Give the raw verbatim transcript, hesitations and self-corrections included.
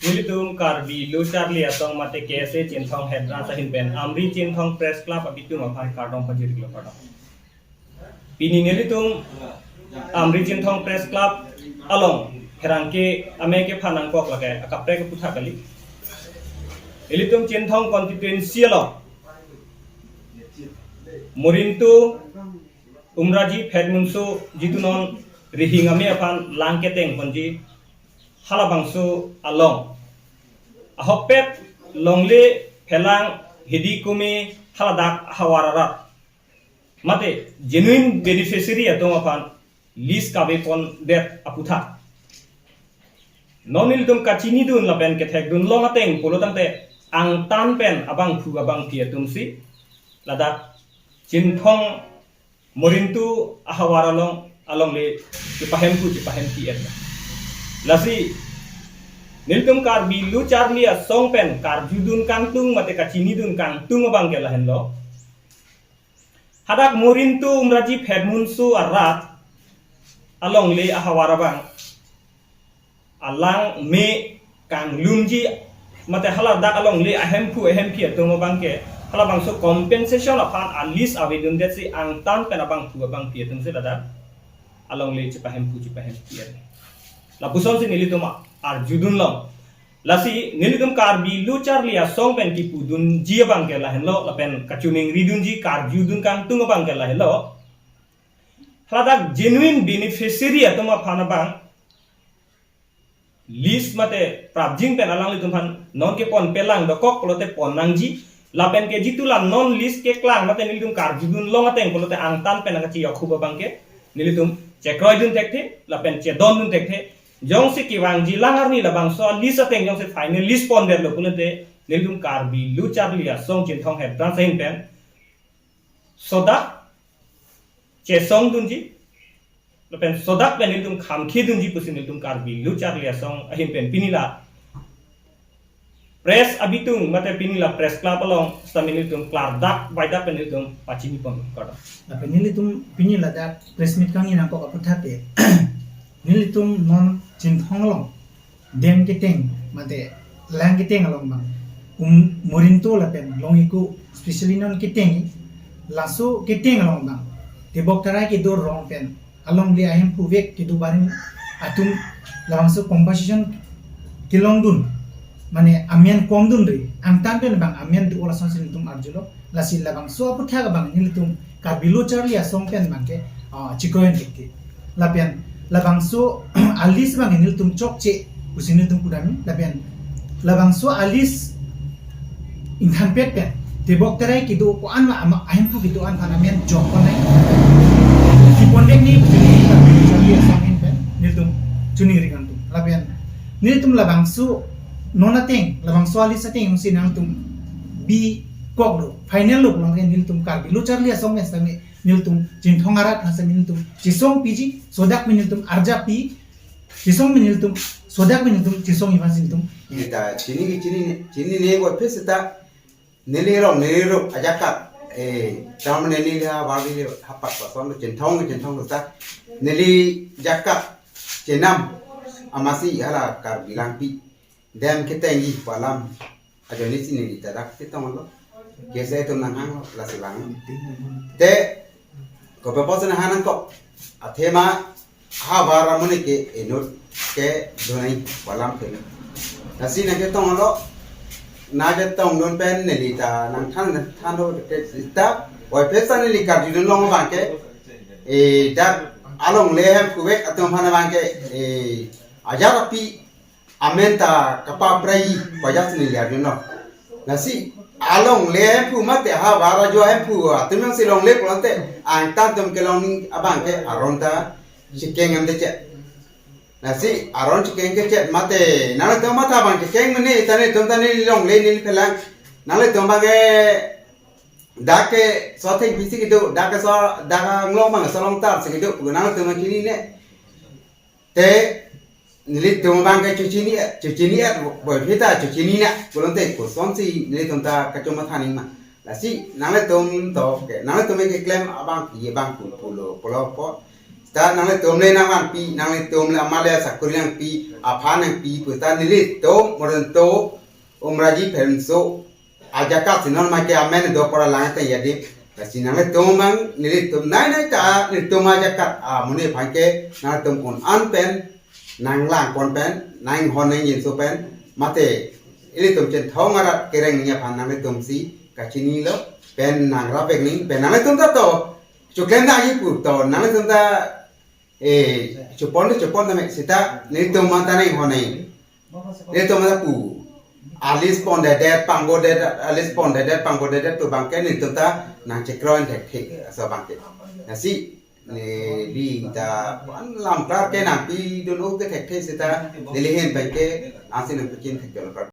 Nelitum Karbi Lo Charli Asong mate K S A Chinthong Head Branch ahin pen Amri Chinthong Press Club abitung aphan kardom pajirlo, kardom. Pini nelitum Amri Chinthong Press Club along pherangke amei kephan nangkok lake akaprek aputhak kali. Ilitum Chinthong constituency along Morintu Umraji Phedmunso jitu non rihing amei aphan lang keteng ponji halabangso along ahokpet longle phelang hidi kumi haladak havar arat mate genuine beneficiary atum aphan lease kave pondet aputhak non nelitum kachinidun lapen kethekdun long ateng pulo tangte angtan pen abangphu abangphi atumsi ladak Chinthong Morintu ahavar along alongle chepahemphu chepahemphi et. Lasi nelitum Karbi Lo Charli Asong pen karjudun kangtung mate kachinidun kangtung abangke lahenlo. Hadak Morintu Umraji Phedmunso arat alongle ahavar abang alang me kanglumji mate haladak alongle ahemphu ahemphi atum abangke halabangso compensation aphan a-lease avedundetsi angtan pen abangphu abangphi atumsi ladak alongle chepahemphu chepahemphi et. Lapusonsi nelitum arjudun long. Lasi nelitum Karbi Lo Charli Asong pen kipudunji abangke lahenlo lapen kachiningridunji karjudun kangtung abangke lahenlo. Haladak genuine beneficiary atum aphan abang lease mate prapjin pen alanglitum aphan non kepon pelang dokok pulote pon nangji lapen ke jitu la non lease keklang mate nelitum karjudun long ateng pulote angtan pen nangkachiyok hup abangke nelitum chekroidun thekthe lapen chedondun thekthe. Jongsi kevangji lang arni labangso lease ateng jongsi final lease pondetlo pulote nelitum Karbi Lo Charli Asong Chinthong Head Branch ahin pen sodak chesongdunji lapen sodak pen nelitum khamkhedunji pusi nelitum Karbi Lo Charli Asong ahin pen pini la press abitung mate pini la press club along sitame nelitum klardak baidak pen nelitum pachini pon, kardom. Lapen nelitum pini ladak press meet kangni nangkok aputhak ke nelitum non Chinthong along dam keteng mate lang keteng along abang, um, Morintu lapen Longiku, specially non keteng, laso keteng along abang tebok tarai kedo rong pen alongle ahemphu vek kedo barim atum labangso compensation kelongdun mane amen komdunri angtan pen abang amen do lasonsi nelitum arjulo. Lasi labangso aputhak abang nelitum Karbi Lo Charli Asong pen abangke, ah, chikroidun thekthe. Lapen labangso a-lease abang nelitum chokche pusi nelitum pudamji. Lapen labangso a-lease ingthanpet pen tebok tarai kedo ko-an ma ama ahemphu kedo-an aphan amen jok konai. Kipon vek ni pusi nelitum Karbi Lo Charli Asong ahin pen nelitum chiningri kangtung. Lapen nelitum labangso non ateng labangso a-lease ateng jongsi nangtum bikok do final lo pulo ke nelitum Karbi Lo Charli Asong pen sitame nelitum Chinthong arat aphan sitame nelitum chesongpiji, sodak pen nelitum arjappi, chesong pen nelitum, sodak pen nelitum chesongji aphansi nelitum. Kita chini chini chini ne bo phe seta neli rong neli rup ajakap, eh, tama neli ha bali hapak pason Chinthong Chinthong seta neli jakap chenam amatsi hala Karbi Langpi dam ketengji pu alam ajoine si neli ta dak chetonglo. K S A atum nanghanglo, lasi vang. Te kopi apotsi nanghang nangkok? Athema havar amonit ke inut kedo nangji pu alam ke. Lasi nangketonglo, nangketongdun pen neli ta nangthan thanlo ke seta oi pesa neli karjudun long abangke, eh, dak alongle ahemphu vek atum aphan abangke, eh, ajar api amen ta kapaprai pu ajatsi neli arjulo. Lasi alongle ahemphu mate havar ajo ahemphu atum jongsi longle pulote angtan atum kelong abangke aron ta chekeng em dechet. Lasi aron chekeng kechet mate nanglitum matha abang chekeng mene ta nelitum ta neli longle neli phelang. Nanglitum abangke dak ke so thengpi si kedo, dak ke so dak anglong abang so longtar si kedo pu nanglitum chinine. Te nelitum abangke chuchini, chuchini at boy phita chuchini na. Pulote kosonsi nelitum ta kachomatha nangma? Lasi nanglitum to ke, nanglitum keklem abang ye abang pu pulo pulo po. Ta nanglitum le nangvangpi, nanglitum le amat le sakuri nangpi, aphan nangpi pu ta nelitum Moronto Umraji Pheremso ajakat si non make amen do pora lang ta yadim. Lasi nanglitum mang nelitum nai nai ta nelitum ajakat amonit aphan ke nanglitum un-an pen nanglang pon pen, nanghon nangjinso pen, mate ilitum Chinthong arat kereng ni aphan nanglitum si kachinilo pen nangrap vek ni pen nanglitum ta to, chuklem ta aji pu to, nanglitum ta, eh, chupon to chupon ta me sita, nelitum manta nanghon nai. Nelitum manta pu. Alis pondedet, pangbodedet, alis pondedet, pangbodedet pu abang ke nelitum ta nangchekroin thekthe, aso abang ke. Lasi, neli ta pan lam klar ke nangpidun-o ke thekthe sita, neli ahin abang ke, ansi nangpichin thekjol klar.